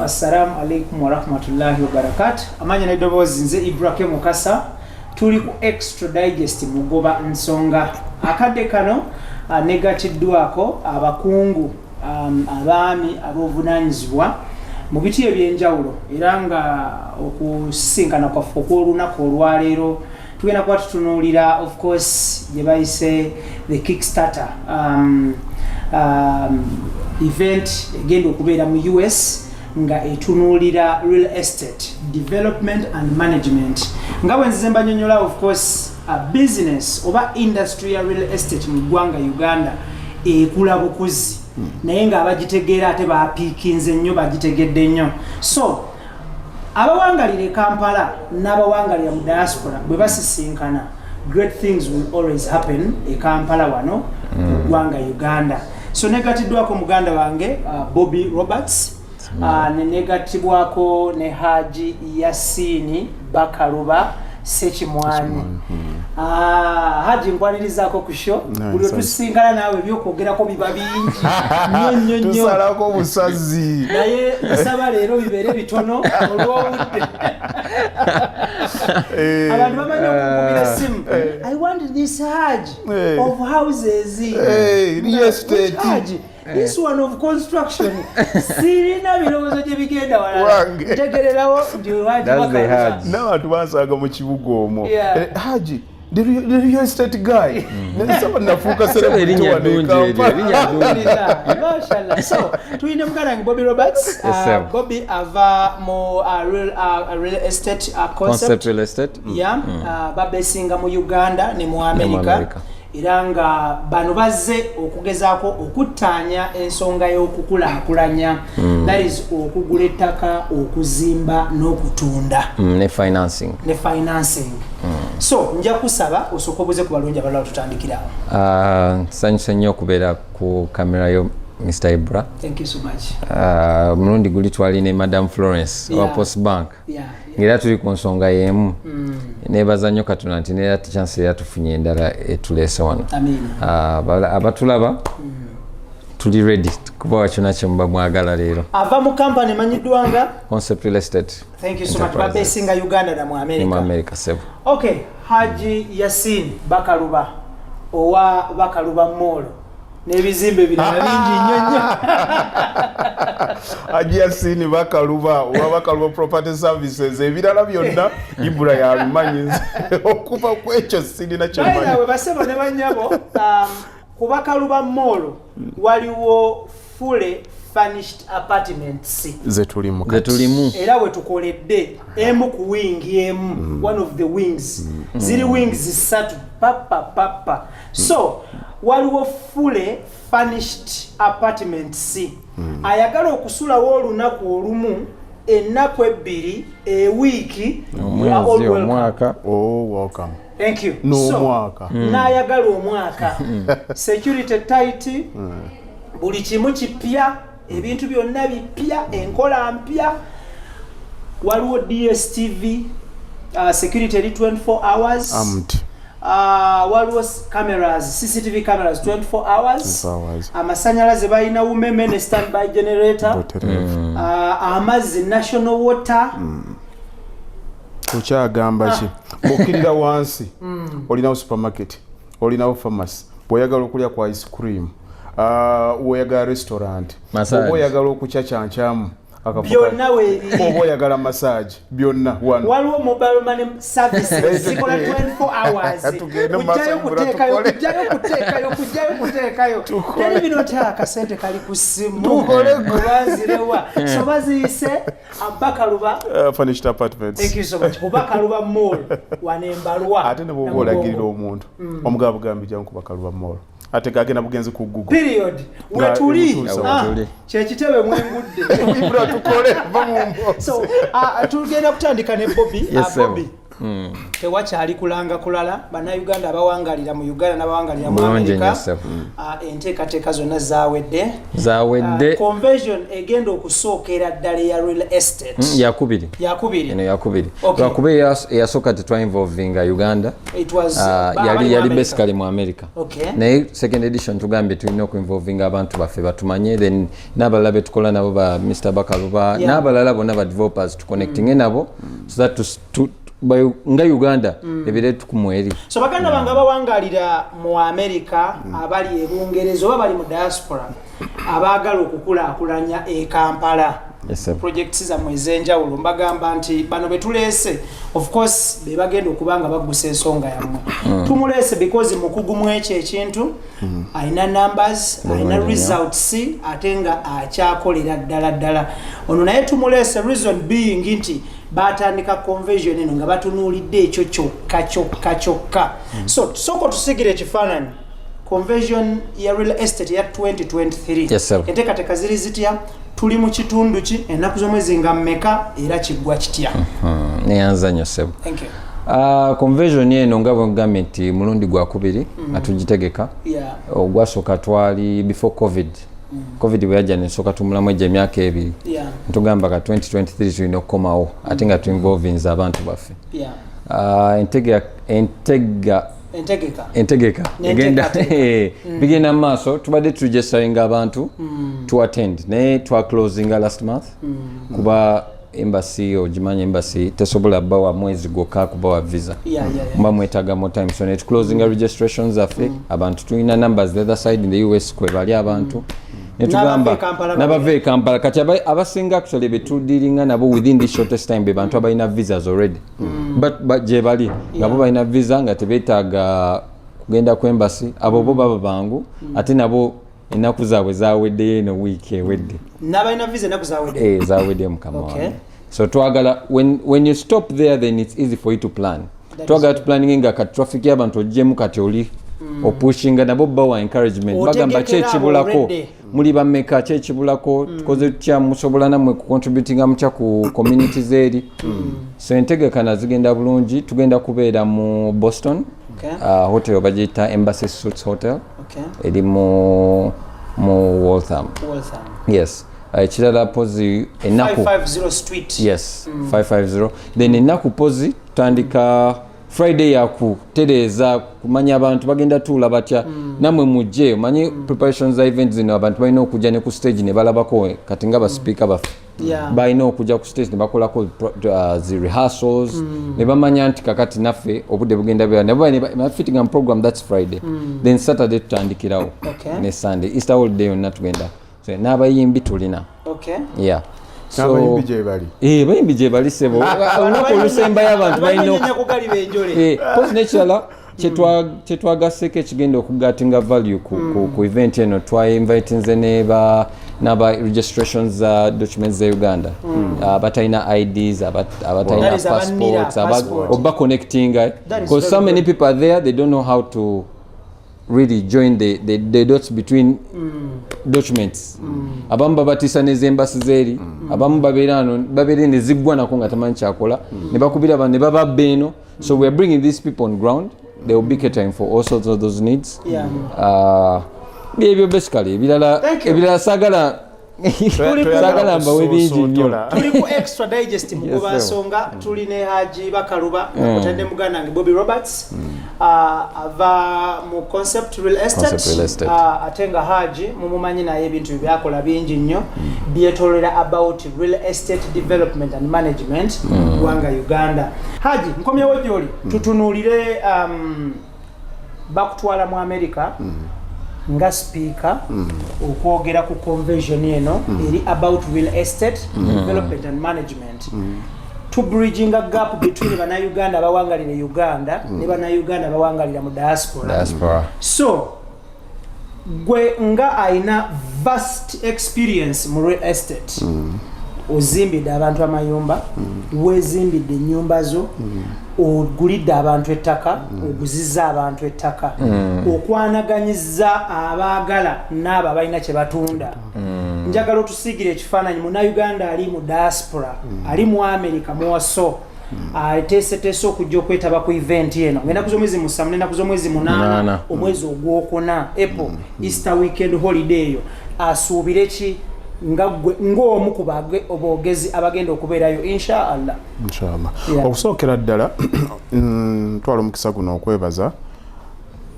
Assalamu alaikum warahmatullahi wabarakatu. Amanya n'eddoboozi, nze Ibrahim Mukasa. Tuli ku Extra Digest, Mugoba Nsonga. Akadde kano negatiddwako abakungu, abaami ab'obuvunanyizibwa mu biti ebyenjawulo, era nga okusisinkana kwaffe okw'olunaku olwaleero tugenda kuba tutunuulira, of course, gye bayise the Kickstarter event egenda okubeera mu US, nga etunuulira real estate development and management. Nga bwe nzize mbanyonyola, of course, a business oba industry ya real estate mu ggwanga Uganda ekula bukuzi, naye ng'abagitegeera ate bapiikinze nnyo, bagitegedde nnyo. So abawangalira e Kampala n'abawangalira mu diaspora bwe basisinkana, great things will always happen e Kampala wano mu ggwanga Uganda. So negatiddwako muganda wange Bobby Roberts, nenegatibwako ne Haji Yasini Bakaluba Sekimwani. Haji, nkwanirizaako ku show. Buli otusisinkana naawe ebyokwogerako biba bingi nnyo nnyo nnyo. Tusalako busazi. Naye nsaba leero bibeere bitono olw'obudde. Abantu bamanyi okukubira essimu, "I want this Hajj of houses." Real estate. Hajj, this one of construction. Sirina birowoozo gye bigenda walala. Wange. Ntegererawo nti Haji That's the Bakaluba. Hajj. N'abantu bansanga mu kibuga omwo. Yeah. Haji the real estate guy, nensaba nafuuka Sebo, celebrity erinnya wano e ddungi eryo, Kampala. erinnya ddungi. Mashallah. So tulina muganda wange Bobby Roberts. Yes, sir. Bobby ava mu real estate concept, Concept Real Estate. Yeah, babesinga mu Uganda ne mu America. America. Era nga bano bazze okugezaako okuttaanya ensonga y'okukulaakulanya, that is okugula ettaka, okuzimba n'okutunda. Ne financing. Ne financing. So nja kusaba osooka obuze ku balungi abalala, tutandikirawo. Nsanyuse nnyo okubeera ku kamera yo, Mr Ibra. Thank you so much. Omulundi guli twali ne Madam Florence owa Post Bank, ng'era tuli ku nsonga y'emu. Neebaza nnyo Katonda nti neera chance era tufunye endala etuleese wano. Amiina. Abatulaba, tuli ready kubawa kyonna kyemuba mwagala leero. Ava mu kampany emanyiddwa nga Concept Real Estate. Thank you so much. Enterprises. Babesinga Uganda na mu Ne mu America. America, sebo. Okay, Haji Yasin Bakaluba owa Bakaluba Mall n'ebizimbe birala bingi nnyo nnyo. Haji Yasini Bakaluba owa Bakaluba Property Services, ebirala byonna Ibula yabimanyi, nze okuva ku ekyo sirina kyemmanyi. Bayinawe, basebo ne banyabo, ku Bakaluba Mall waliwo fully furnished apartments. Ze tulimu. Ze tulimu. Era we tukoledde emu ku wing emu, one of the wings. Ziri wings ssatu papa papa. So waliwo fully furnished apartments. Ayagala okusulawo olunaku olumu, ennaku 2, ewiiki, you are all omwezi, welcome. Omwaka. Oh, welcome. Thank you. N'omwaka. So, n'ayagala omwaka, security tight, buli kimu kipya, ebintu byonna bipya, enkola mpya. Waliwo DStv, security eri 24 hours. Armed. Waliwo cameras, CCTV cameras 24 hours. 24 hours. Amasanyalaze balina Umeme ne standby generator. Butereevu. Amazzi National Water. Okyagamba ki? Bw'okkirira wansi olinawo supermarket, olinawo pharmacy, bw'oyagala okulya ku ice cream, oyagala restaurant, Massage. oba oyagala okucacyankyamu Byonna weebiri. Oba oyagala massage, byonna wano. Waliwo mobile money services zikola 24 hours. Tugende mu Kujjayo maaso, Ibra, kuteekayo, tukole. kujjayo kuteekayo, kujjayo kuteekayo. Teri bino nti akasente kali ku ssimu Tukole. obanzirewa. So baziyise Bakaluba Furnished apartments. Thank you so much. Ku Bakaluba Mall wano embalwa. Ate ne bwoba olagirira omuntu, omugaba bugambi jangu ku Bakaluba Mall, ate gagenda bugenzi ku Google. Period. Nga Wetuli. emutuusa. Ah, wetuli. kyekitebe mwengudde. Ibra, tukole, va mu mboozi. So tugenda kutandika ne Bobby. Yes, sir. Bobby. Tewakyali kulanga kulala. Bannayuganda abawangalira mu Uganda n'abawangalira mu Bulungi America, nnyo, ssebo. Enteekateeka zonna zawedde. Zawedde. Convention egenda okusookera ddala eya real estate. Yakubiri. Yakubiri. Eno yakubiri. Okay. Lwakuba eyasooka tetwainvolvinga Uganda. It was Yali abali mu yali America. basically mu America. Naye second edition tugambye tulina okuinvolvinga abantu baffe batumanye, then n'abalala betukola nabo, ba Mr Bakaluba n'abalala bonna ba developers, tuconnectinge nabo so that nga Uganda ebeere tukumu eri. So baganda bange abawangalira mu America, abali e Bungereza oba bali mu diaspora, abaagala okukulaakulanya e Kampala Yes, sir. projects zammwe ez'enjawulo, mbagamba nti bano betuleese, of course be bagenda okuba nga baggusa ensonga yammwe. Tumuleese because mukugu mu ekyo ekintu, alina numbers, alina Bulungi nnyo. results, ate nga akyakolera ddala ddala ono. Naye tumuleese reason being nti batandika convention eno nga batunuulidde ekyo kyokka kyokka kyokka. So sooka otusigira ekifaananyi, convention ya real estate ya 2023. Yes, sir. Enteekateeka ziri zitya? Tuli mu kitundu ki? Ennaku z'omwezi nga mmeka? Era kiggwa kitya? Neyanza nnyo, ssebo. Thank you. Convention eno, nga bwe ngambye nti mulundi gwakubiri nga tugitegeka. Ogwasooka twali before COVID. COVID bwe yajja nesooka tumulamu egyo emyaka 2. Ntugamba ka 2023 tulina okukomawo ate nga tuinvolvinze abantu baffe. Entega Entegeka. Entegeka egenda N'enteekateeka. bigenda mu maaso. Tubadde turegisteringa abantu to attend, naye twaclosinga last month kuba embassy, ogimanya, embassy tesobola bawa mwezi gwokka kubawa visa. Muba mwetaaga more time, so netuclosinga registration zaffe. Abantu tulina numbers the other side in the US kwe bali abantu. Netugamba N'abava e Kampala. N'abava e Kampala. Kati abasinga actually betudealinga nabo within this shortest time be bantu abalina visas already. But gye bali nga bo balina visa nga tebeetaaga kugenda ku embassy, abo bo baba bangu, ate nabo ennaku zaabwe zaweddeyo eno wiiki ewedde. N'abalina visa ennaku zawedde. Eh, zaweddeyo, mukama wange. So twagala when you stop there, then it's easy for you to plan. That Twagala is tuplaninge nga kati traffic y'abantu ogyemu, kati oli opushinga nabo, bawa encouragement, bagamba Otegekera kyekibulako, already. Muli bameka, kyekibulako, tukoze tutya, musobola nammwe kucontributinga mutya ku communities eri. So entegekana zigenda bulungi. Tugenda kubeera mu Boston, hotel bagiyita Embassy Suites Hotel, eri mu Waltham. Waltham. Yes. Ekirala pozi ennaku 550 Street. Yes, 550. Then ennaku pozi tutandika Friday yakutereeza kumanya abantu bagenda tuula batya. Nammwe mujje omanye preparations za event zino. Abantu balina okujja ne ku stage ne balabako. Kati nga baspeaker baffe balina okujja ku stage ne bakolako zi rehearsals ne bamanya nti kakati naffe obudde bugenda beera nabo fitting and program. That's Friday. Then Saturday tutandikirawo ne Sunday, Easter holiday yonna tugenda. So, n'abayimbi tulina. Yeah. N'abayimbi gye bali. Eh, bayimbi gye bali, sebo. Olunaku olusembayo abantu balina Abanoonya kugaliba enjole. Eh, pozi n'ekirala kyetwagasseeko ekigenda okugatinga value ku event eno, twainvitinze neba n'aba registrations za documents za Uganda, abatalina IDs, abatalina That is abanira passports, passport. oba connectinga, That is because so very many good. people are there, they don't know how to really join the dots between documents. Abamu babatiisa nez'embassy zeeri, abamu babeera ano, babeera ne ziggwa nako nga tamanyi kyakola, ne bakubira abantu ne bababba eno. So we are bringing these people on ground. They will be catering for all sorts of those needs. Byebyo basically. Ebirala Thank you. ebirala saagala saagala mbawe bingi nnyo. Tuli ku Extra Digest mugoba Yes, sir. nsonga. Tuli ne Haji Bakaluba nga kutadde muganda wange Bobby Roberts, ava mu Concept Real Estate. Concept Real Estate. Ate nga Haji mumumanyi, naye ebintu bye byakola bingi nnyo byetolera about real estate development and management mu ggwanga Uganda. Haji, nkomyewo gyoli, tutunuulire bakutwala mu America nga speaker okwogera ku convention eno eri about real estate development and management, to bridging a gap between bannayuganda abawangalira e Uganda ne bannayuganda abawangalira mu diaspora. Diaspora. So gwe nga alina vast experience mu real estate, ozimbidde abantu amayumba, wezimbidde ennyumba zo, ogulidde abantu ettaka, oguzizza abantu ettaka, okwanaganyiza abaagala n'abo abalina kye batunda, njagala otusiigire ekifaananyi. Munnayuganda ali mu diaspora, ali mu America muwaso. Ateeseteese okujja okwetaba ku event eno ng'ennaku z'omwezi 7 n'ennaku z'omwezi 8, 8. omwezi ogwokuna, April, Easter weekend holiday eyo. Asuubire ki nga ggwe ng'omu ku boogezi abagenda okubeerayo, inshallah? Inshallah. Yeah. Okusookera ddala, twala omukisa guno okwebaza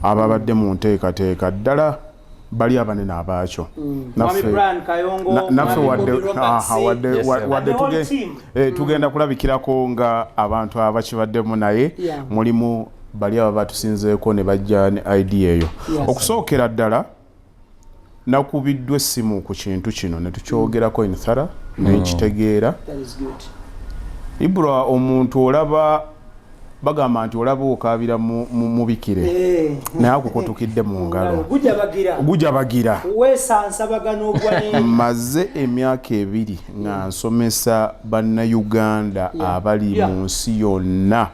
ababadde mu nteekateeka, ddala bali abanene abaakyo. Mwami Brian Kayongo, Naffe Mwami wadde Bobby Roberts, aha, wadde Yes, sir. wadde And the whole team. Tugenda kulabikirako nga abantu abakibaddemu, naye mulimu bali aba batusinzeeko ne bajja ne idea eyo. Okusookera ddala, nakubiddwa essimu ku kintu kino ne tukyogerako in thorough, nenkitegeera. That is good. Ibra, omuntu olaba bagamba nti olaba okaabira mu bikire, naye akukutukidde mu ngalo. Gujabagira. Gujabagira. Weesansabagana ogwa ne Maze emyaka 2 nga nsomesa Bannayuganda abali mu nsi yonna,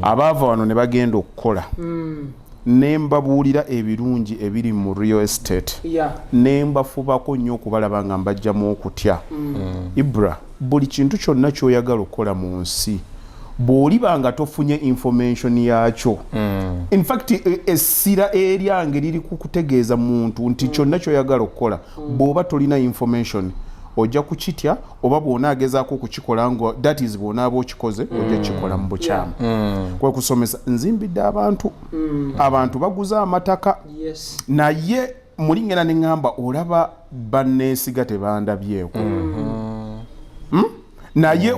abaava wano ne bagenda okukola, ne mbabuulira ebirungi ebiri mu real estate, ne mbafubako nnyo okubalaba nga mbajjamu okutya. Ibra, buli kintu kyonna ky'oyagala okukola mu nsi, bw'oliba nga tofunye information yakyo, in fact essira eryange liri ku kutegeeza muntu nti kyonna ky'oyagala okukola, bw'oba tolina information, ojja kukitya, oba bw'onaagezaako okukikola nga, that is, bw'onaaba okikoze, ojja kukikola mu bukyamu. Kwe kusomesa nzimbidde abantu, abantu baguze amataka, naye muli ngenda ne ŋŋamba, olaba banneesiga tebandabyeko. Naye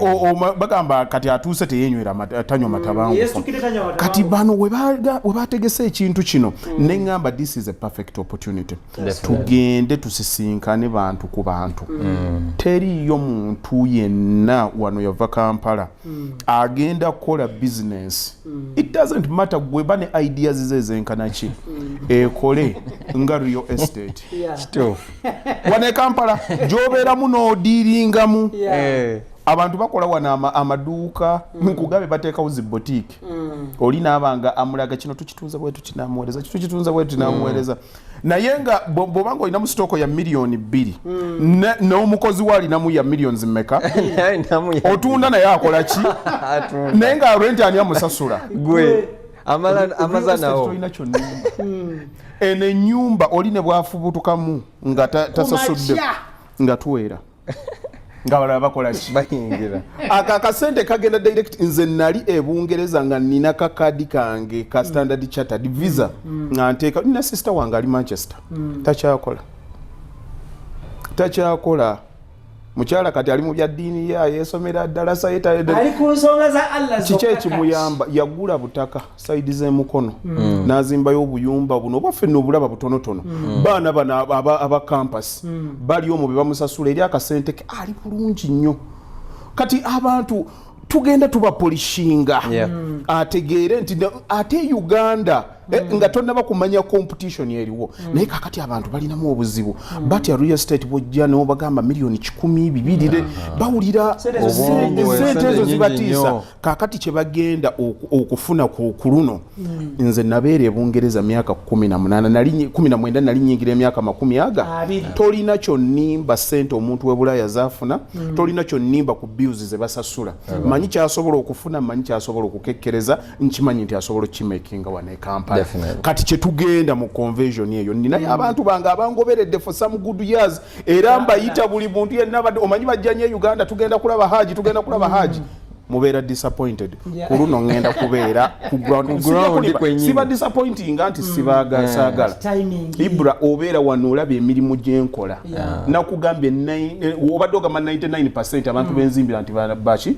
bagamba kati atuuse teyenywera tanywa matabangufu. Yeesukire tanywa matabangufu. Kati bano we bategese ekintu kino, ne ŋŋamba, this is a perfect opportunity. Tugende tusisinkane bantu ku bantu. Teriiyo muntu yenna wano yava Kampala agenda kukola business, it doesn't matter gwe ba ne ideas ze ezenkana ki, ekole nga real estate. Kituufu. Wano e Kampala gy'obeeramu n'odiiringamu, abantu bakola wano amaduuka, nkugabe bateekawo zi boutique, oli naaba nga amulaga kino tukitunze bwe tuti namuweereza, tukitunze bwe tuti namuweereza, naye nga bw'oba nga olinamu stock ya 2 miliyoni, n'omukozi we alinamu ya miliyoni mmeka? Otunda naye akola ki? Atunda. Naye nga rent ani amusasula? Gwe amala amaza Real estate nawo. tolina kyonnimba. Eno ennyumba oli ne bwafubutukamu nga tasasudde, Kumakya. nga tuweera nga balala bakola ki? Bayingira. Ako akasente kagenda direct. Nze nali e Bungereza nga nina kakadi kange ka Standard Chartered Visa, nga nteeka, nina sister wange ali Manchester, takyakola, takyakola mukyala, kati ali mu bya ddiini, ye yeesomera ddalasa. Ali ku nsonga za Allah Kiki zokka. ekimuyamba? Yagula butaka side z'emukono, n'azimbayo obuyumba buno obwaffe nno obulaba butonotono. Baana bano aba campus bali omwo be bamusasula eri akasente ke, ali bulungi nnyo. Kati abantu tugenda tubapolishinga, ategeere nti ate Uganda, nga tonnaba kumanya competition eriwo. Naye kakati abantu balinamu obuzibu, batya real estate. Bwojja nobagamba miliyoni 100, 200, bawulira Sente ezo Obwongo, sente sente ezo nyingi zibatiisa. nnyo. Kakati kyebagenda okufuna ku luno, nze nabeera ebungereza myaka 18, nali 19, nali nyingira emyaka makumi aga. Abiri. Tolina kyonnimba sente omuntu webulaaya zafuna, tolina kyonnimba ku bills ze basasula. Manyi kyasobola okufuna, manyi kyasobola okukekkereza, nkimanyi nti asobola okukimakinga wano e Kampala. Kati kyetugenda mu convention eyo, ninayo abantu bange abangoberedde for some good years, era mbayita buli muntu yenna abadde omanyi bajja nnyo e Uganda, tugenda kulaba Haji, tugenda kulaba Haji, mubeera disappointed. Ku luno ŋŋenda kubeera ku ground. Ku Sijja ground kulimba, kwennyini. siba disappointinga nti sibaga saagala. Timing. Ibra, obeera wano olaba emirimu gyenkola. Nakugambye obadde ogamba 99 abantu benzimbira nti baki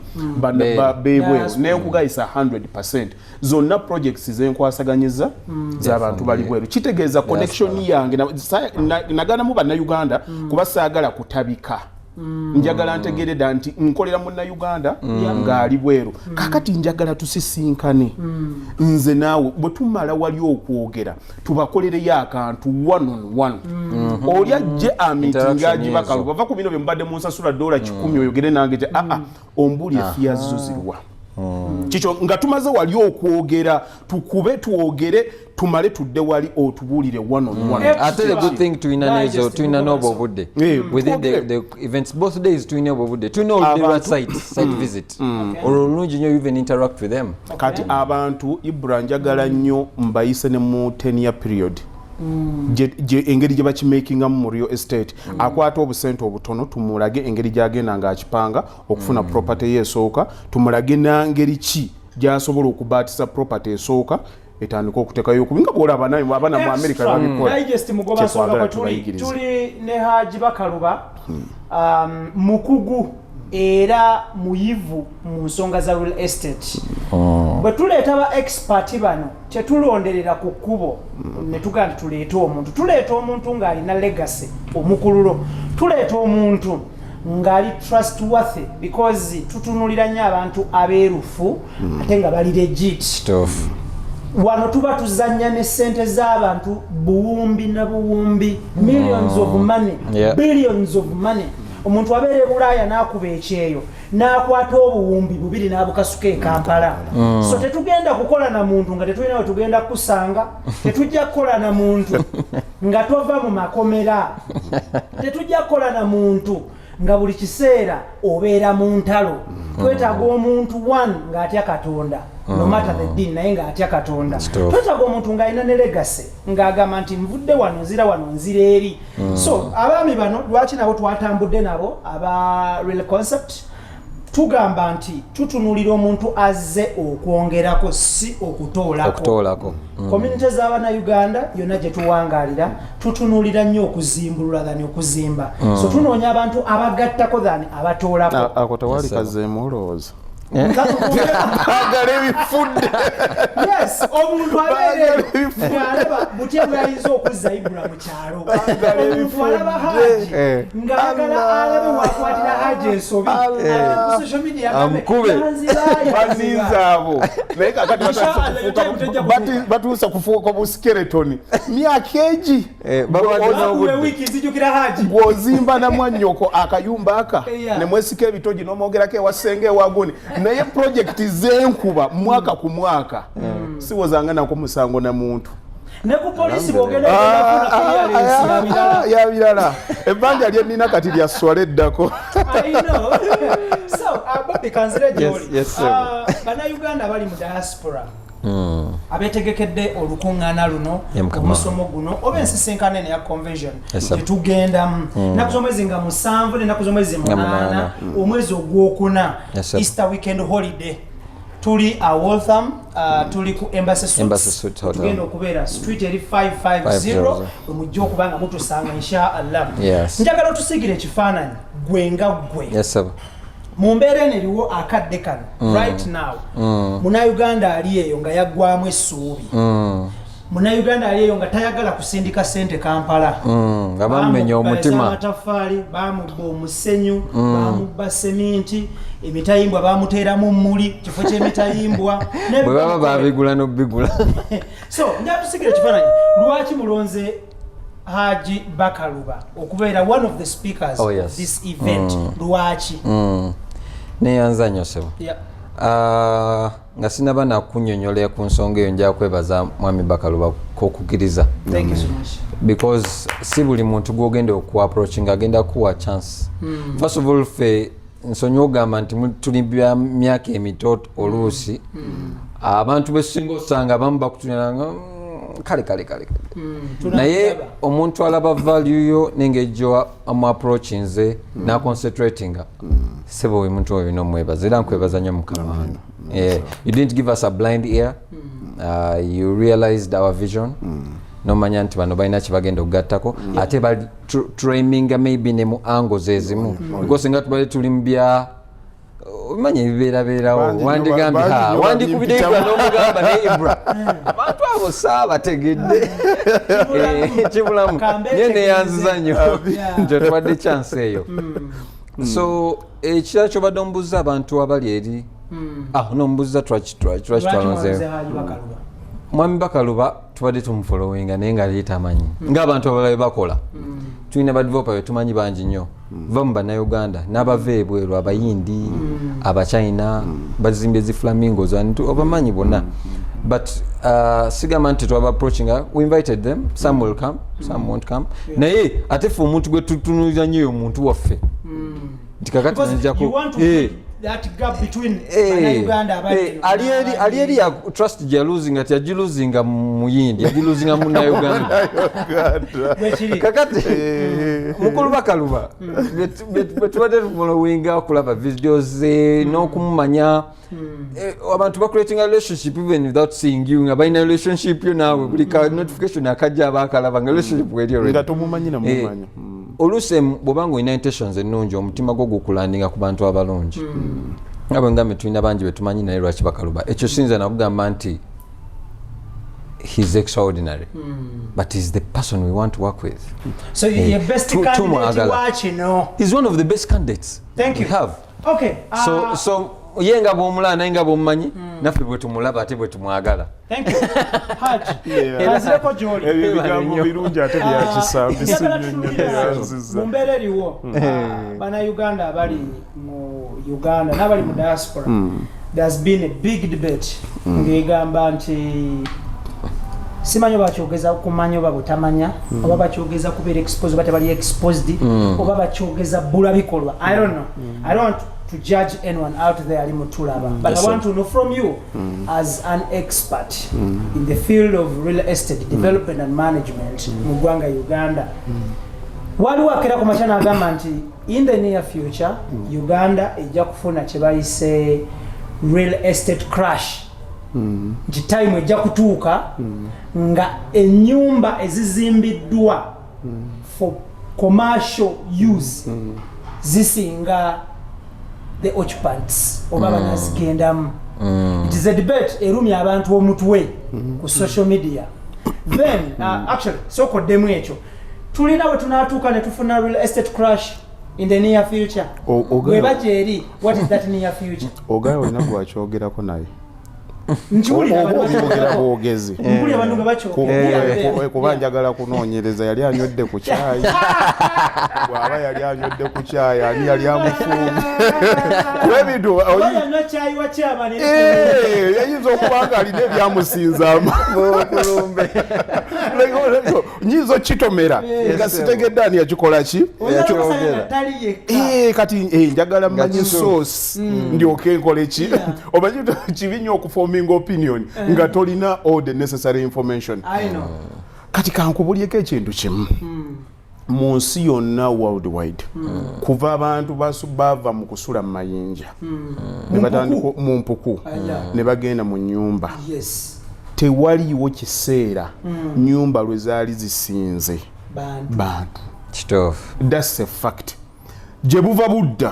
bebweru, nenkugayisa 100 zonna projects zenkwasaganyiza z'abantu bali bweru. Kitegeeza connection yange naganamu Bannayuganda kuba saagala kutabika. Njagala ntegereda nti nkolera Munnayuganda ng'ali bweru. Kakati njagala tusisinkane nze naawe, bwe tumala wali okwogera tubakolereyo akantu one on one. Oli ajje amitinga Interaction agibakalu ezo. bava ku bino bye mubadde munsasula $100, oyogere nange ti aa, ombuulire fears zo ziruwa. Kikyo nga tumaze wali okwogera, tukube twogere, tumale tudde wali otubuulire one on one. Ate the good thing, tulina nezo, Digest, tulina n'obwo obudde within the events, both days tulina obwo obudde, tulina oludde lwa site visit, olwo olulungi nnyo, you even interact with them. Kati abantu, Ibra, njagala nnyo mbayise ne mu 10 year period. Engeri gye bakimakingamu mu real estate, akwata obusente obutono, tumulage engeri gyagenda ng'akipanga okufuna property ye esooka, tumulage nangeri ki gy'asobola okubaatisa property esooka etandika okuteekayo okubi nga bwolaba naye abaana mu America Extra. babikola. Digest Mugoba nsonga Kyetwagala kwe tuli. tubayigirize. Tuli ne Haji Bakaluba, mukugu era muyivu mu nsonga za real estate. Bwe tuleeta ba expert bano, tetulonderera ku kkubo ne tugamba nti tuleete omuntu. Tuleeta omuntu ng'alina legacy, omukululo, tuleeta omuntu ng'ali trustworthy, because tutunulira nnyo abantu abeerufu ate nga bali legit. Kituufu. Wano tuba tuzannya ne sente z'abantu buwumbi na buwumbi, millions of money, billions of money. Omuntu abeera e Bulaaya n'akuba ekyeyo n'akwata obuwumbi bubiri n'abukasuka e Kampala. So tetugenda kukola na muntu nga tetulina we tugenda kusanga, tetujja kukola na muntu nga tova mu makomera, tetujja kukola na muntu nga buli kiseera obeera mu ntalo. Twetaaga omuntu one ng'atya Katonda, no matter the deen, naye ng'atya Katonda. Twetaaga omuntu ng'alina ne legacy, ng'agamba nti nvudde wano, nzira wano, nzira eri. So abaami bano lwaki nabo twatambudde nabo aba Real Concept? Tugamba nti tutunulira omuntu azze okwongerako, si okutoolako. Okutoolako. Community z'Abannayuganda yonna gye tuwangaalira, tutunulira nnyo okuzimbulula than okuzimba. So tunoonya abantu abagattako than abatoolako. Ako tewali kazeemu olowooza baagala ebifudde. Yes, omuntu abeera ng'alaba butya bwayinza okuzza Ibula mu kyalo. Omuntu alaba Haji ng'agala alabe wakwatira Haji ensobi ate ku social media agambe, Amukube. "Yanziba, yanziba." Bazinza abo, naye kakati Inshallah, yo time tejja kutuuka. batuusa kufuuka bu skeleton myaka egi. Babadde Akuwa n'obudde. wiiki nzijukira Haji. Gw'ozimba namwannyoko akayumba aka ne mwesika ebitogi n'omwogerako ewasenga ewaguni, naye projekiti zenkuba mwaka ku mwaka, siwozanga nako musango na muntu. Ne ku polisi bwogenda ogenda kufuna clearance ya birala. Ya birala. Ebbanja lyenina kati lya swala eddako. I know. So, Bobby, kanzire gy'oli. Yes, sir. Bannayuganda abali mu diaspora abeetegekedde olukuŋŋaana luno, Yeah, Mukama. omusomo guno oba ensisinkano eno eya convention Yes, sir. gyetugendamu ennaku z'omwezi nga 7 n'ennaku z'omwezi Nga 8, 8. omwezi ogwokuna, Yes, sir. Easter weekend holiday, tuli a Waltham, tuli ku Embassy Suites. Embassy Suites Hotel. Tugenda okubeera street eri 550 550. wemujja okuba nga mutusanga, inshallah. Njagala otusiigire ekifaananyi gwe nga ggwe Yes, sir. mu mbeera eno eriwo akadde kano, right now. Munnayuganda ali eyo nga yaggwamu essuubi, Munnayuganda ali eyo nga tayagala kusindika sente Kampala. Nga bamumenya Bamubba omutima. ez'amataffaali, bamubba omusenyu, bamubba seminti, emitayimbwa bamuteeramu muli kifo ky'emitayimbwa. Bwe baba babigula n'obigula. So njatusigira ekifaananyi, lwaki mulonze Haji Bakaluba okubeera one of the speakers of this event? Lwaki? Neyanza nnyo, ssebo. Ah, nga sinaba nakunnyonnyola ku nsonga eyo, nja kwebaza mwami Bakaluba kokukkiriza, Thank you so much. because si buli muntu gwogenda okuapproaching agenda kuwa chance. First of all, ffe nsonyi ogamba nti tuli bya myaka emito, oluusi abantu besinga osanga abamu bakutuniranga, kale kale kale kale." Naye omuntu alaba value yo n'engeri gyoamu approachinze naconcentratinga, sebo, oyo muntu oyo olina omwebaza, era nkwebaza nnyo mukama wange. Yeah. You didn't give us a blind ear. You realized our vision, nomanya nti bano balina kyebagenda okugattako, ate bali traiminga maybe ne mu angles ezimu, because nga tubadde tuli mu bya omanya ebibeerabeerawo, Bangi nnyo wandigambye bangi ha nnyo wandikubidde babimpitamu. Ibra n'omugamba, naye Ibra abantu abo saabategedde. Kibulamu. Kambe Naye neyanziza nnyo nti otuwadde chance eyo. So ekirala kyobadde omubuuza, abantu abali eri, ah, nombuuza lwaki Lwaki twalonzeeyo. mwalonze Haji Bakaluba? Mwami Bakaluba tubadde tumufollowinga, naye nga ye tamanyi, ng'abantu abalala bwe bakola. Tulina badeveloper betumanyi bangi nnyo, va mu Bannayuganda n'abava ebweru, Abayindi, Abachina, bazimbye zi flamingos and obamanyi bonna. But sigamba nti twaba approachinga. We invited them, some will come, some won't come. Naye ate ffe omuntu gwe tutunuulira nnyo, omuntu waffe, nti kakati Because nzijako you want to bridge that gap between Bannayuganda abali eno ali eri ya trust gye yaluzinga, tiyagiluzinga Muyindi, yagiluzinga Munnayuganda. Bwekiri. Kakati mukulu Bakaluba bwe tubadde tumufollowinga, okulaba videos ze n'okumumanya. Abantu bacreatinga relationship even without seeing you, nga balina relationship yo naawe. Buli ka notification akajja aba akalaba, nga relationship weri already. Nga tomumanyi namumanya. Oluusi bw'obanga olina intentions ennungi, omutima gwo gukulandinga ku bantu abalungi. Nga bwe ngambye, tulina bangi betumanyi, naye lwaki Bakaluba? Ekyo siyinza nakugamba nti he's extraordinary, but he's the person we want to work with. So ye best candidate Tumwagala. wa kino? He's one of the best candidates Thank you. we have. Okay. So ye nga bwomulaba, naye nga bwomumanyi, naffe bwe tumulaba ate bwe tumwagala. Thank you, Haj. Yeah. Kanzireko gy'oli. Ebyo ebigambo Nnyo. birungi ate byakisa. Njagala tutunuulire Bisinnyo. mu mbeera eriwo, Bannayuganda abali mu Uganda n'abali mu diaspora, there's been a big debate ng'egamba nti simanyi oba bakyogeza kumanya oba butamanya, oba bakyogeza kubeera exposed oba tebali exposed, oba bakyogeza bbula bikolwa. I don't know, I don't want to judge anyone out there ali mutulaba, but I want to know from you as an expert in the field of real estate development and management mu ggwanga Uganda. Waliwo akera ku makya n'agamba nti in the near future Uganda ejja kufuna kye bayise real estate crash, nti time ejja kutuuka nga ennyumba ezizimbiddwa for commercial use zisinga the occupants oba banazigendamu. It is a debate erumya abantu omutwe ku social media. Then actually sookoddemu ekyo, tulina bwe tunaatuuka ne tufuna real estate crash in the near future? Bweba gyeri, what is that near future? Ogala olina gwakyogerako naye? Nkiwulira Oba abantu obyogera bakyogera. bwogezi? Mpulira abantu nga bakyogera. Kuba njagala kunoonyereza, yali anywedde ku kyayi? Bw'aba yali anywedde ku kyayi, ani yali amufuumye? Kuba ebintu Oba yanywa kyayi wa chairman. Yayinza okuba nga alina ebyamusinza. Nyinza okitomera nga sitegedde ani yakikola ki. Oyinza okusanga nga tali yekka. Kati njagala mmanyi kituufu. Source ndyoke nkole ki. Omanyi kibi nnyo okuforminga opinion nga tolina all the necessary information. I know. Kati kankubulyeko ekintu kimu. Mu nsi yonna, worldwide, kuva abantu bava mu kusula mu mayinja ne batandika mu mpuku ne bagenda mu nyumba, tewaliiwo kiseera nyumba lwe zaali zisinze bantu. Bantu. Kituufu. That's a fact. Gye buva budda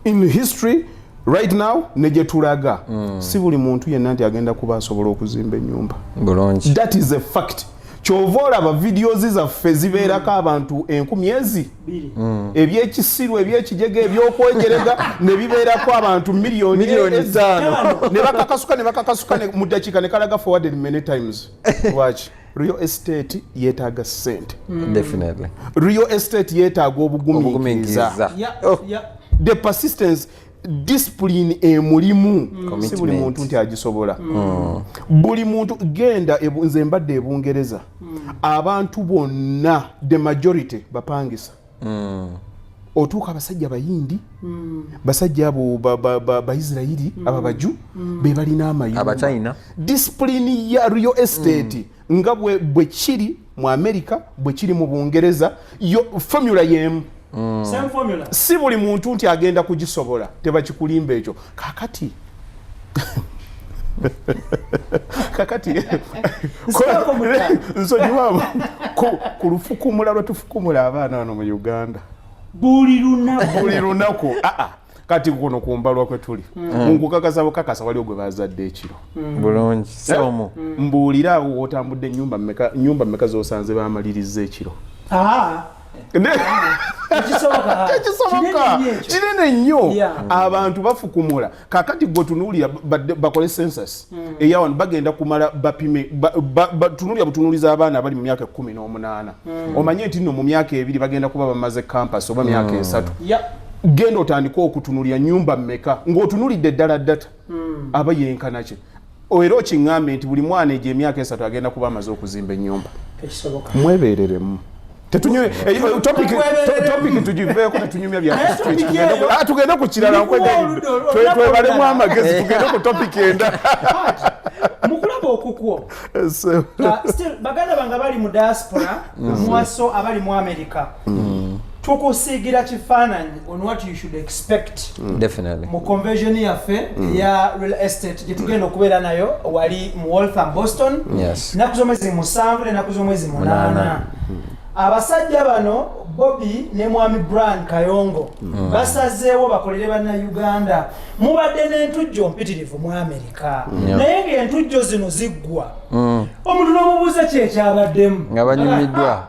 in history, right now ne gye tulaga, si buli muntu yenna nti agenda kuba asobola okuzimba ennyumba. Bulungi. That is a fact. Kyova olaba videos zaffe zibeerako abantu 1000 ezi Biri. Ebyekisiru, ebyekijega, ebyokwejerega ne bibeerako abantu miliyoni Miliyoni 5. Ne bakakasuka ne bakakasuka mu ddakiika ne kalaga forwarded many times. Lwaki? Real estate yeetaaga ssente. Definitely. Real estate yeetaaga obugumiikiriza. Obugumiikiriza. The persistence, discipline emulimu, si buli Commitment. muntu nti agisobola. Buli muntu genda nze mbadde ebungereza, abantu bonna, the majority bapangisa. Otuuka abasajja Bayindi, basajja abo Baisirairi, aba baju be balina amayumba. Abachina. Discipline ya real estate nga bwe kiri mu America, bwe kiri mu Bungereza, yo formula yemu. Same formula. Si buli muntu nti agenda kugisobola, tebakikulimba ekyo. Kakati Nsibaako mutaano. nsonyiwamu ku lufukumula lwe tufukumula abaana wano mu Uganda. Buli lunaku. Buli lunaku. Aa, kati kuno kumbalwa kwe tuli, nkukakasa bukakasa waliwo gwe bazadde ekiro. Bulungi, somu. Mbuulira awo wotambudde, nyumba mmeka, nyumba mmeka zosanze bamaliriza ekiro? Ah. Tekisoboka. Tekisoboka. Kinene nnyo ekyo. Kinene nnyo. Abantu bafukumula. Kakati gwe tunuulira, bakole census eyawano, bagenda kumala bapime, tunuulira butunuuliza abaana abali mu myaka 18, omanye nti nno mu myaka 2 bagenda kuba bamaze campus, oba myaka 3. Genda otandike okutunulira nyumba mmeka ng'otunulidde ddala data aba yenkana ki, era okiŋŋambe nti buli mwana egyo emyaka 3 agenda kuba amaze okuzimba ennyumba. Tekisoboka. Mwebereremu. Twebereremu. Topic tugiveeko, tetunyumya bya Naye street. topic eyo- Tugende ku kirala. Ndikuwa Nkwegayiridde. olunaku Twebalemu olulala. amagezi, tugende ku topic endala. Haji, mu kulaba okukwo, still baganda bange abali mu diaspora, mwaso abali mu America, tukusiigira kifaananyi on what you should expect Definitely. mu convention yaffe eya real estate gye tugenda okubeera nayo wali mu Waltham, Boston, ennaku z'omwezi 7 n'ennaku z'omwezi 8. 8. Abasajja bano, Bobby ne mwami Brian Kayongo, basazeewo bakolere Bannayuganda. Mubadde n'entujjo mpitirivu mu Amerika, naye ng'entujjo zino ziggwa, omuntu n'omubuuza kyekyabaddemu. Nga banyumiddwa.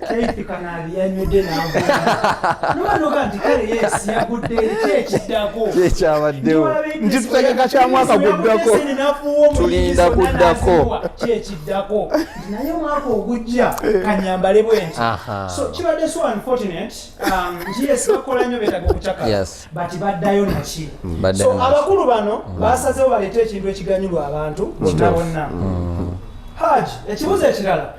Keith Kanaabi yanywedde n'agula, nti kale yes, yagudde eri, kyekiddako? Kyekyabaddewo. Nti tutegeka kya mwaka guddako. Tulinda kuddako. Kyekiddako, naye omwaka ogujja kanyambale bwe nti. So kibadde so unfortunate, nti yes, bakola nnyo, beetaga okucakala, but baddayo naki? Baddayo So naki. abakulu bano basazeewo baleete ekintu ekiganyulwa abantu bonna bonna. Haji, ekibuzo ekirala,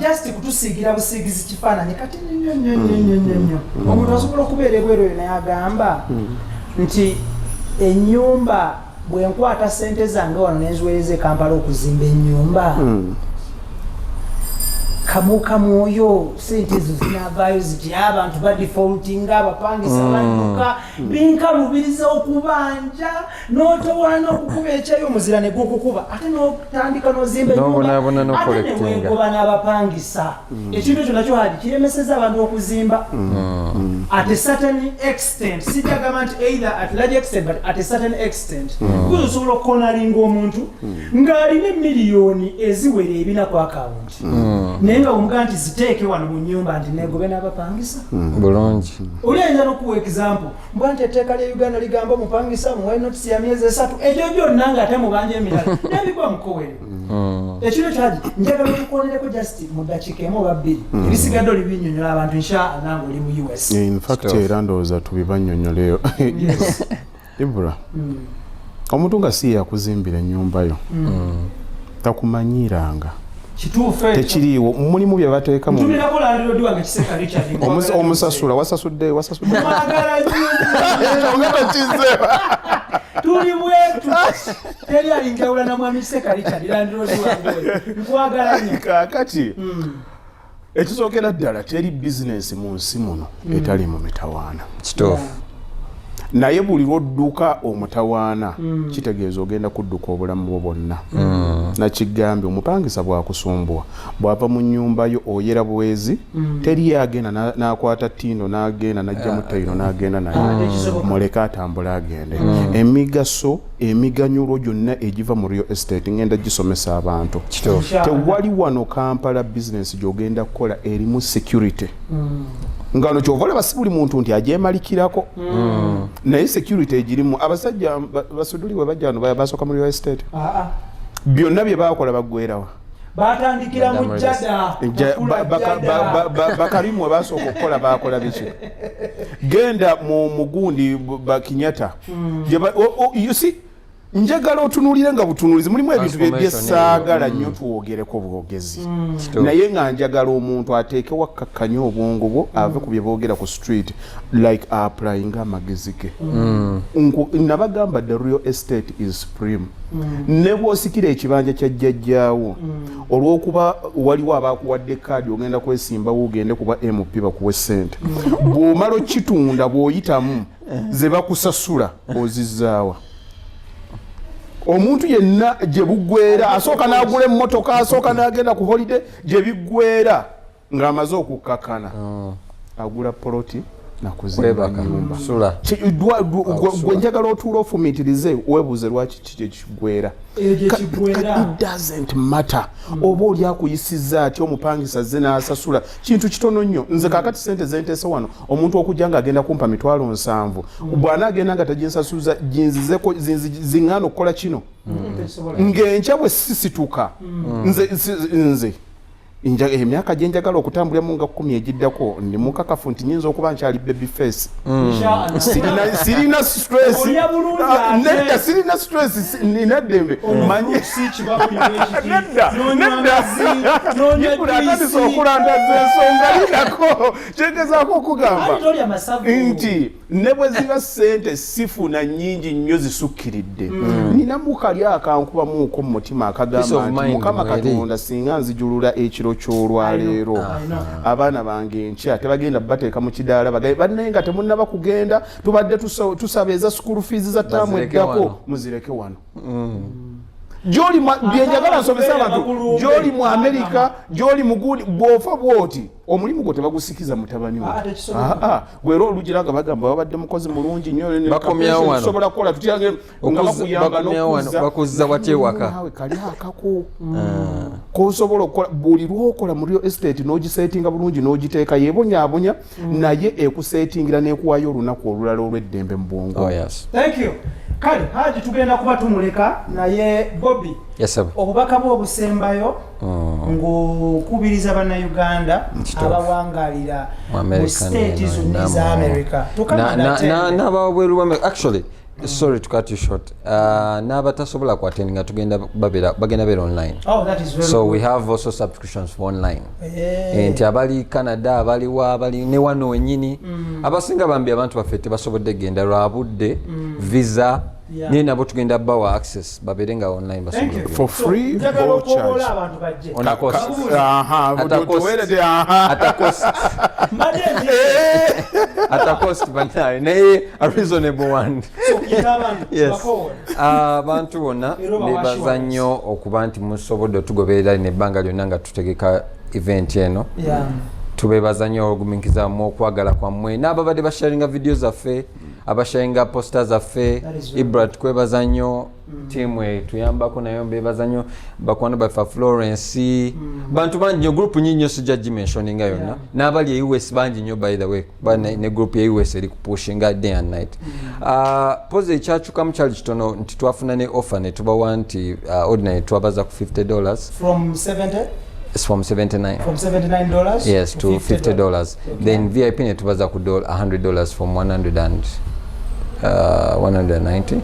just kutusiigira busiigizi kifaananyi kati nnyo nnyo nnyo nnyo nnyo nnyo. Omuntu asobola okubeera ebweru eyo naye agamba nti ennyumba, bwe nkwata sente zange wano nenziweereza e Kampala okuzimba ennyumba, kamu kamwoyo sente ezo zinavaayo zitya? Abantu badefaultinga, abapangisa badduka, binkalubiriza okubanja, n'otowaana okukuba ekyayo, omuzira ne gukukuba, ate n'otandika n'ozimba ennyumba, N'obonaabona ate n'ocollectinga. neweegoba n'abapangisa. Ekintu ekyo nakyo, Haji, kiremeseza abantu okuzimba at a certain extent. Sijagamba nti either at large extent, but at a certain extent, because osobola okukonalinga omuntu ng'alina emiliyoni eziwera 400 ku akawunti, naye nga omugaa nti ziteeke wano mu nyumba, nti negobe n'abapangisa. Bulungi. Oli ayinza n'okuwa example mbwa nti etteeka lya Uganda ligamba omupangisa muwae notisi ya myezi 3. Egyo byonna nga ate mubanja emirala nebigwa mukowere. Ekiro kyagi njagala otukonereko just mu ddakiika 1 oba 2, ebisigadde oli binyonyola abantu inshallah nga oli mu US. In fact, Stuff. era ndowooza tubibannyonnyoleyo. Ibra, omuntu nga si yakuzimbira ennyumba yo, takumanyiiranga. Kituufu ekyo. Tekiriiwo, mulimu bye bateeka mu Ntumirako landlord wange Kiseka Richard. Omusasula, wasasudde, wasasudde. Mwagala nnyo. Ekyo nga tokize. Tuli bwetu, teri alinjawula na mwami Kiseka Richard, landlord wange oyo. Nkwagala nnyo. Kaakati ekisookera ddala, teri bizinensi mu nsi muno etali mu mitawaana. Kituufu. Naye buli lwodduka omutawaana, kitegeeza ogenda kudduka obulamu bwo bwonna. Nakigambye, omupangisa bwakusumbuwa, bw'ava mu nnyumba yo, oyera bwezi, teri agenda n'akwata tindo n'agenda n'ajjamu tayiro n'agenda naye. Tekisoboka. Muleke atambule agende. Emigaso, emiganyulo gyonna egiva mu real estate ngenda gisomesa abantu. Kituufu. Inshallah. Tewali wano Kampala bizinesi gyogenda kukola erimu security nga no kyova olaba si buli muntu nti agyemalikirako, naye security egirimu. Abasajja basuduli bwe bajja wano, basooka mu real estate. Byonna bye bakola baggwerawa? Batandikira mu Madam. Jada. Bakula Jada. Bakalimu we basooka okukola, bakola biki? Genda mu mugundi bakinyata. You see, njagala otunuulire nga butunuulizi, mulimu ebintu Transformation. byesaagala nnyo twogereko bwogezi, naye nga njagala omuntu ateekewo akkakkanye obwongo bwo, ave ku bye boogera ku street, like applying amagezi ge. Nabagamba the real estate is supreme. Ne bw'osikira ekibanja kya jjajjaawo, olw'okuba waliwo abakuwadde kaadi, ogenda kwesimbawo ogende kuba MP bakuwe ssente, bw'omala okitunda, bw'oyitamu ze bakusasula ozizaawa. Omuntu yenna gye buggwera asooka n'agula emmotoka, asooka n'agenda ku holiday, gye biggwera ng'amaze okukkakana agula poloti. Nakuzimba Kwebaka. nyumba. Sula. Gwe njagala otuula ofumiitirize, weebuuze lwaki kiki ekigwera. Eyo gye kiggwera. It doesn't matter oba oli akuyisizza atya, omupangisa azze n'asasula kintu kitono nnyo. Nze kaakati sente zenteese wano, omuntu okujja ng'agenda kumpa 70,000, bw'anaagenda nga taginsasuza, ginzizeko ziŋŋaana okukola kino. Tesobola. Ng'enkya bwe sisituka, nze emyaka gye njagala okutambuliramu nga 10 egiddako, ndi mukakafu nti nyinza okuba nkyali baby face. Inshallah. Sirina stress. Olya bulungi Ah, ate. Nedda, sirina stress, nina eddembe. Manyi Si kibakuli bwekiti. Nedda, N'onywa nedda. amazzi, n'onywa Ibula atandise juice. okulandaza ensonga. Linako kyengezaako okugamba Anti tolya masavu. nti ne bwe ziba ssente sifuna nnyingi nnyo zisukkiridde, ninamu kali akankubamuuko mu mutima Peace akagamba of nti mind Mukama mweri. Katonda, singa nzijulula ekiro ky'olwaleero, I know. abaana bange enkya tebagenda bateeka mu kidaala bagabe bannaye nga temunnaba kugenda, tubadde tusaba eza school fees za ttaamu Bazireke eddako, wano. muzireke wano. Gyoli byenjagala nsomesa abantu, Bakulumbe. gyoli mu Amerika, gyoli mu gundi, bw'ofa bwoti omulimu gwo tebagusikiza mutabani we. Ah, tekisoboka. Ah, ah, gwera olugira nga bagamba babadde mukozi mulungi nnyo, Bakomyawo wano. tusobola kukola tutya nga bakuyamba Bakomyawo wano, n'okuzza. bakuzza watya ewaka? Naawe kali akako kosobola okukola buli lwokola mu real estate n'ogisetinga bulungi n'ogiteeka yebonyaabonya, naye ekusetingira n'ekuwaayo olunaku olulala olw'eddembe mu bwongo. Oh yes. Thank you. Kale Haji tugenda kuba tumuleka, naye Bobby, Yes, sir. obubaka bwe obusembayo ng'okubiriza Bannayuganda Kituufu. abawangalira Mu mu America state neno, zonna namo. eza America. N'abawabweru actually, sorry to cut you short, n'abatasobola ku attendinga tugenda babeera, bagenda beera online. Oh, that is very So good. we have also subscriptions for online. Eh. Nti abali Canada, abaliwa, abali ne wano wenyini, abasinga bambi abantu baffe tebasobodde genda lwa budde, visa, naye nabo tugenda bawa access babeere nga online Thank basobole you. okugenda. For free So, njagala or okwowola charge? abantu bajje. On a cost. Aha, At a cost. tuweerede, aha. At a cost. Mbadde nti At a cost banaye, naye a reasonable one. so yita abantu, Yes. bakowoole. Abantu bonna Era obawa bebaza assurance. nnyo okuba nti musobodde otugoberera nebbanga lyonna nga tutegeka event eno. Tubebaza nnyo olugumiikiriza mu okwagala kwammwe n'ababadde basharinga video zaffe, abasharinga poster zaffe. That is very Ibra, tukwebaza nnyo. Tiimu etuyambako nayo mbebaza nnyo, bakwano baffe, Florence, bantu bangi nnyo, group nyingi nnyo, sijja gimentioninga yonna. N'abali e US bangi nnyo, by the way, kuba ne group ya US eri kupushinga day and night. Pozi ekyakyukamu kyali kitono nti twafuna ne offer ne tubawa nti ordinary twabaza ku $50. From 70? It's from 79. From $79? Yes, to $50. Okay. Then VIP ne tubaza ku $100 from 100 and 190.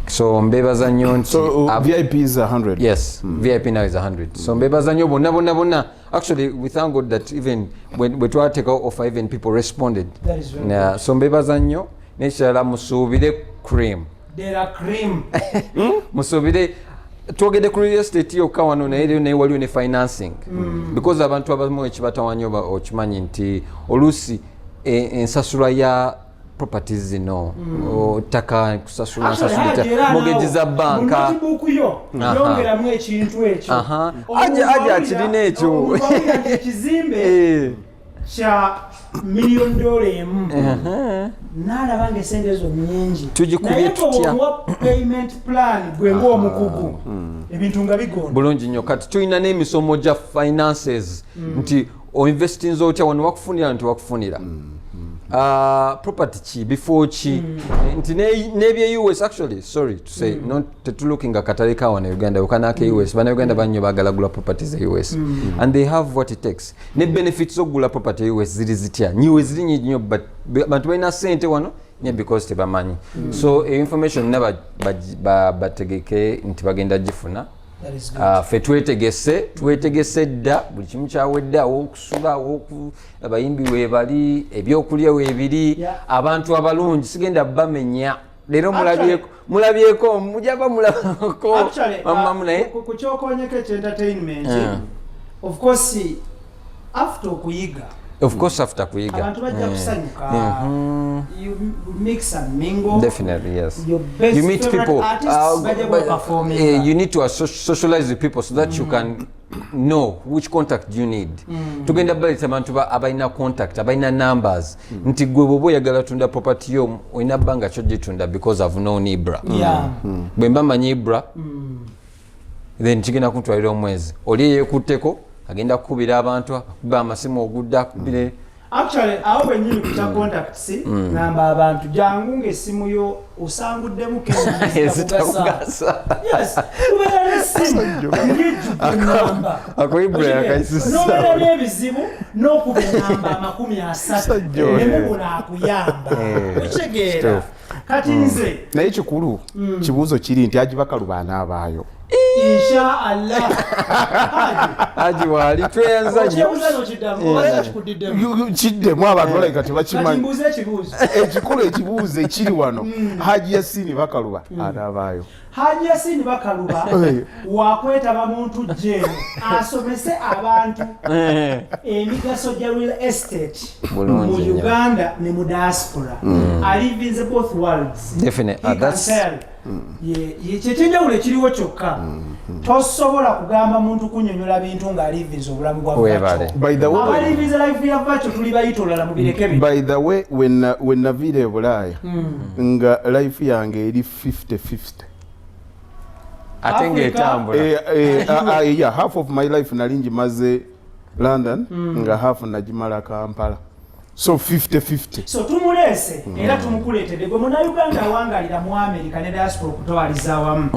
So mbebaza nnyo nti So VIP is 100? Yes, VIP now is 100. So mbebaza nnyo bonna bonna bonna. Actually, we thank God that even when bwe twateekawo offer, even people responded. That is very Yeah, so mbebaza nnyo. N'ekirala, musuubire cream. Dera cream. Musuubire, twogedde ku real estate yokka wano, naye rero naye waliwo ne financing, because abantu abamu ekibatawanya oba okimanyi nti oluusi ensasula ya properties zino, ttaka kusasula, Actually, nsasula Haji, era mortgage za naawo, banka. mu notebook yo yongeramu ekintu ekyo. Omuntu Aje akirina ekyo. Omuntu awulira nti ekizimbe kya $1 million, n'alaba nga esente ezo nyingi, Tugikubye naye tutya? bw'omuwa payment plan gwe ng'omukugu, ebintu nga bigonda. Bulungi nnyo. Kati tulina n'emisomo gya finances nti oinvestinza otya wano, wakufunira nti wakufunira. Ah, property ki, bifo ki, nti n'ebye US, actually, sorry to say, not tetulookinga katale ka wano e Uganda yokka, n'ake US. Bannayuganda bannyo baagala gula properties e US, and they have what it takes ne benefits z'okugula property e US ziri zitya, nyiwe ziri nyingi nnyo, but bantu balina sente wano nye because tebamanyi. So eyo information na bategeke nti bagenda gifuna. That is good. Ah, ffe twetegese, twetegese dda, buli kimu kyawedde, awokusula, abayimbi weebali, ebyokulya weebiri. Abantu abalungi sigenda bamenya leero. Mulabyeko, mujaba mulabako. Actually, mamamu naye ku kyokonyeko eky'entertainment, of course after okuyiga, Of course after kuyiga. Abantu bajja kusanyuka. You mix and mingle. Definitely, yes. Your best You meet favorite people. artists bajja kuba performing. You need to socialize with people so that you can Know which contact do you need. Tugenda baleeta abantu abalina contact, abalina numbers, nti gwe bwoba oyagala tunda property yo, olina bbanga kyogitunda, because I've known Ibra. Bwe mba manyi Ibra, then kigenda kuntwalira omwezi. Oli eyekutteko agenda kukubira abantu, akuba amasimu, ogudde akubire. Actually, awo bwennyini ku kya contacts, ngamba abantu, jangu ng'essimu yo osanguddemu. Ezitakugasa. Yes, kubeera n'essimu ng'ejjudde enamba. Ako Ibra yakayisisa. Nobeera n'ebizibu n'okuba enamba 30 Sajja oyo. nemubula akuyamba. Okitegeera? Kituufu. Kati nze Naye kikulu, kibuuzo kiri nti Haji Bakaluba anaabaayo? Inshallah. Haji, Haji waali, tweyanza nnyo. okyebuuza n'okiddamu oba kikudiddemu? Kiddemu, abantu balabika Kati tebakimanyi. mbuuze ekibuuzo. Ekikulu, ekibuuzo ekiri wano, Haji Yasini Bakaluba anaabaayo? Haji Yasini Bakaluba wakwetaba muntu jeeno asomese abantu emigaso gya real estate Bulungi mu nnyo. Uganda ne mu diaspora. Alivinze both worlds. Definitely. He can tell. Kyekyenjawulo ekiriwo kyokka, tosobola kugamba muntu kunyonyola bintu ng'alivinze obulamu bwa Weebale. virtual. By the way, Abalivinze life ya virtual tuli bayita olala, mubireke bino. By the way, when naviira e Bulaaya nga life yange eri 50-50. Ate Africa. ng'etambula. Yeah, half of my life nali ngimaze London, nga half nagimala Kampala, so 50-50. So tumuleese era tumukuleetedde gwe Munauganda awangalira mu America ne diaspora okutwaliza awamu,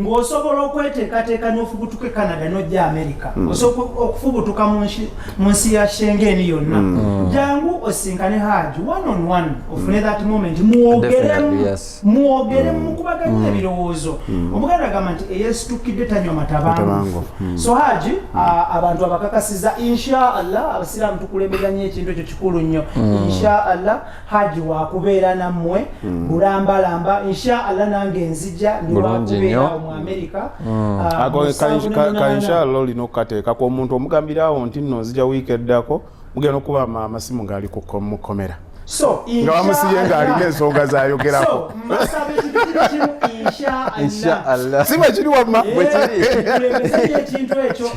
ng'osobola okweteekateeka n'ofubutuka e Canada n'ojja America, osobola okufubutuka mu nsi ya Schengen yonna. Jangu osinkane Haji one on one, ofune that moment, mwogeremu. Definitely, yes. Mwogeremu, mukubaganye ebirowoozo. Omuganda agamba nti eyesitukidde tanywa matabangufu. Matabangufu. So Haji, abantu abakakasiza, inshallah, abasiraamu tukulembeza nnyo ekintu ekyo, kikulu nnyo. Inshallah, Haji wakubeera nammwe bulambalamba. Inshallah, nange nzija ndi Bulungi nnyo. wakubeera mu America. Ako 78. Kanshallah olina okukateekako omuntu omugambirawo nti nno nzija wiiki eddako, mugenda okuba amasimu ng'ali mu kkomera, So nga bamusibye ng'alina ensonga zayogerako. So mbasaba ekintu kiri kimu, inshallah. Inshallah. Si bwe kiri wamma? Kulembeza nnyo ekintu ekyo.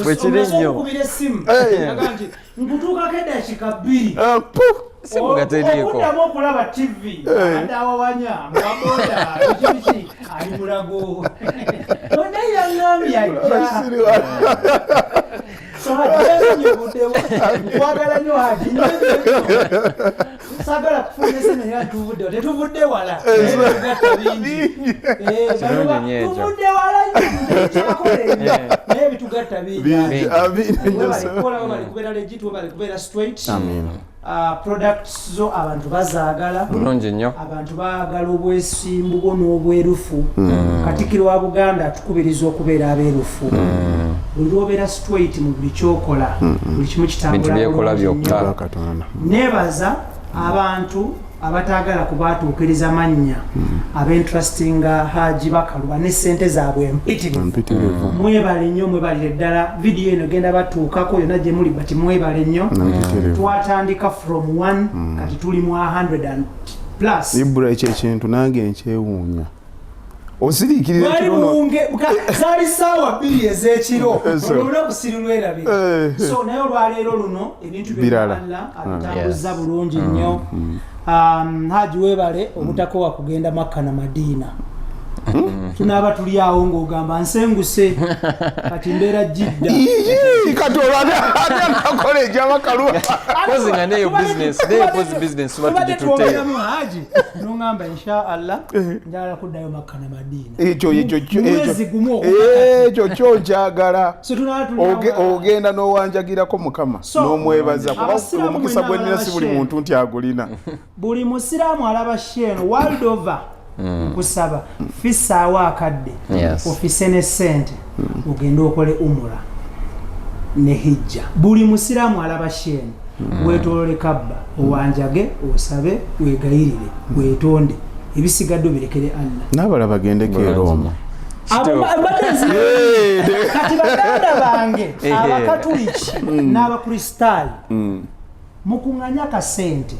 Bwe kiri Omaze nnyo. okukubira essimu, agamba nti nkutuukako eddakiika 2. Puh. Simu nga teriiko. Okuddamu okulaba TV, abadde awawanya mwaboda biki, ali mulago naye yaŋŋambye ajja. So Haji, yenyubuddewo, nkwagala nnyo Haji, nnyo nnyo. Saagala kufunyisa, naye tuvudde, tetuvudde wala. Ebigatta bingi. Kirungi nnyo ekyo. Tuvudde wala nnyo, kyakola ennyo, naye ebitugatta bingi. Bingi. Amiina nnyo. Webale kukola, webale kubeera legit, webale kubeera straight. Amiina. Products zo abantu bazaagala. Bulungi nnyo. Abantu baagala obwesimbu bwo n'obwerufu. Katikkiro wa Buganda atukubiriza okubeera abeerufu. Buli lwobeera straight mu buli kyokola, buli kimu Bintu kitambula byekola bulungi nnyo. byokka. Bwa Katonda. Neebaza abantu abataagala kubatuukiriza mannya, abentrustinga Haji Bakaluba ne sente zaabwe empitirivu. Mpitirivu. Mwebale nnyo, mwebalire ddala. Vidiyo eno egenda batuukako yonna gye muli, bati mwebale nnyo. Mpitirivu. Twatandika from 1, kati tuli mu 100 and plus. Ibula, ekyo ekintu nange nkyewuunya, osiriikirira Bwali ekiro buwunge zaali 2:00 ez'ekiro. Olunaku sirilwerabira. So naye olwaleero luno ebintu Birala. byonna Allah abitambuza bulungi nnyo. Haji, weebale obutakowa kugenda Makka na Madiina. Tunaaba tuli awo ng'ogamba nsenguse, kati mbeera Jidda. Ii, kati olwo ate anakola egyabakaluba? Kozi nga neyo business, neyo kozi business tuba Tubadde tugitutteyo. twogeramu, Haji, noŋŋamba insha Allah njagala kuddayo Makka na Madiina Ekyo ekyo mu mwezi gumu ogwakati. Ekyo kyo nkyagala. So tunaaba tuli awo. Ogenda n'owanjagirako Mukama So, n'omwebaza, kuba abasiraamu omukisa mwenna gwe nnina si buli abalaba muntu nti agulina. Buli musiraamu alaba sheeno world over, nkusaba fissaawo akadde, ofise ne sente, ogende okole umura ne hijja. Buli musiraamu alaba sheeno, weetolole Kabba, owanjage, osabe, wegayirire, weetonde, ebisigadde obirekere Allah. N'abala bagendeko e Roma. Abo mbadde kati baganda bange abakatuliki n'abakristaayo, mukuŋŋanye akasente,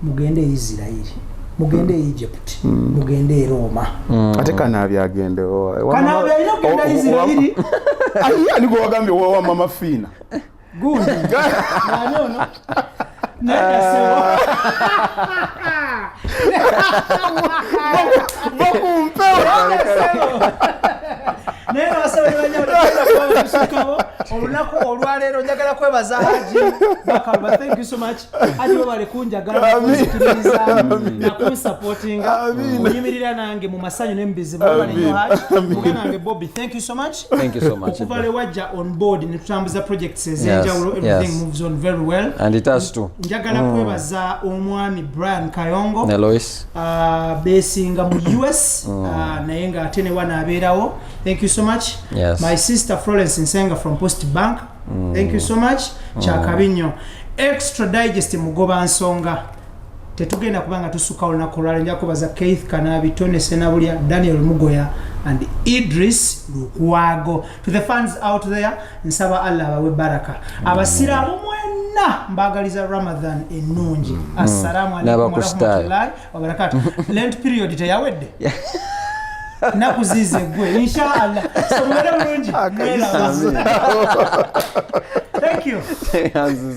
mugende e Isirayiri. Mugende e Egypt, mugende e Roma. Ate Kanaabi agende. Kanaabi alina okugenda Isirairi. Ani gwe wagambye wa Mama Fiina? Gundi nani ono? Nedda ssebo. Bakumpewo. Naye nabasaba nebanyaakusukawo olunaku olwaleero. Njagala kwebaza Haji Bakalba. Thank you so much, Haji. Webale kunjagala, kunzikiririza nakunsupportinga, oyimirira nange mu masanyu ne mu bizibu. Webale nnyo, Haji. Muganda wange Bobby, thank you so much. Thank you so much. Okuva lwe wajja on board ne tutambuza projects ez'enjawulo, everything moves on very well. And it has to. Njagala kwebaza omwami Brian Kayongo Ne Lois. Besinga mu US, naye ng'ate ne wano abeerawo. Thank you so much. My sister Florence Nsenga from Post Bank, thank you so much. Kyakabi nnyo. Extra Digest mugoba nsonga, tetugenda kubanga tusuka olunaku olwaleero. Nja kubaza Keith Kanabi, Tony Senabulya, Daniel Mugoya and Idris Lukwago. To the fans out there, nsaba Allah abawe baraka. Abasiraamu mwenna mbagaliza Ramadan ennungi. Assalamu alaikum N'Abakristaayo. warahmatullahi wabarakatu. Lent period teyawedde, naku zize gwe, inshallah. So mubere bulungi, mweraba. Thank you.